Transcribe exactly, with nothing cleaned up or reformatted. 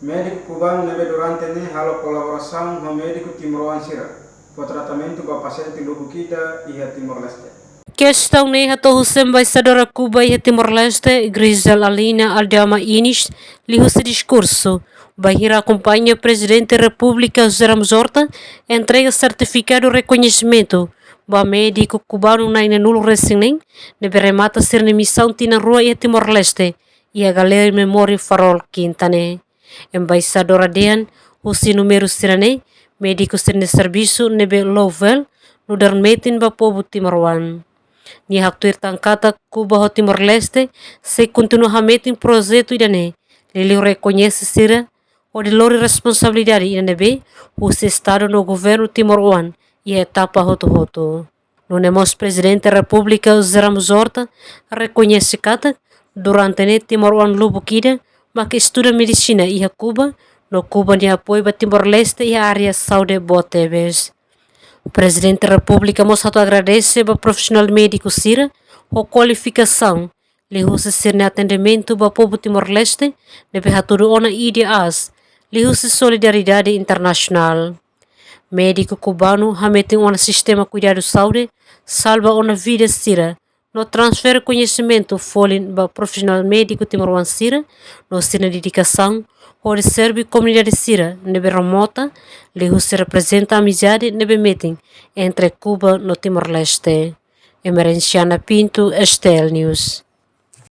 Médiku kubanu ne'ebé durante ne'e halo kolaborasaun ho médiku timoroan sira, fó tratamentu ba pasiente lubuk ida iha Timor-Leste. Kestaun ne'e hato'o husi Embaixadora Kuba iha Timor-Leste, Grisel Alina Aldama Inis, liuhusi diskursu bainhira akompaña Prezidente Repúblika José Ramos Horta entrega sertifikadu rekoñesimentu ba médiku kubanu na'in-neenulu resin neen, ne'ebé remata sira-nia misaun tinan rua iha Timor-Leste, iha Galeria Memorial Farol, Kinta ne'e. Embaixadora dehan, husi númeru sira-ne'e, médiku sira-nia servisu ne'ebé louvelle, nu'udar metin ba povu timoroan. Nia haktuir tan katak Kuba ho Timor-Leste sei kontinua hametin projetu ida-ne'e, liuliu rekoñese sira, hodi lori responsabilidade ida ne'ebé husi Estadu no Governu timoroan iha etapa hotu-hotu. Nune'e mós Prezidente Repúblika José Ramos Horta rekoñese katak durante ne'e timoroan lubuk ida mak estuda medisina iha Kuba, no Kuba nia apoiu ba Timor-Leste iha área saúde boot tebes. Prezidente Repúblika mós hato'o agradese ba profisionál médiku sira ho kualifikasaun, liuhusi sira-nia atendimentu ba povu Timor-Leste, ne'ebé hatudu ona ida aas liuhusi solidariedade internasionál. Médiku kubanu hametin ona sistema kuidadu saúde, salva ona vida sira, no transfere koñesimentu folin ba profisionál médiku timoroan sira, no sira-nia dedikasaun hodi serve komunidade sira ne'ebé remota, liuhusi reprezenta amizade ne'ebé metin entre Kuba no Timor-Leste. Emerenciana Pinto, S T L News.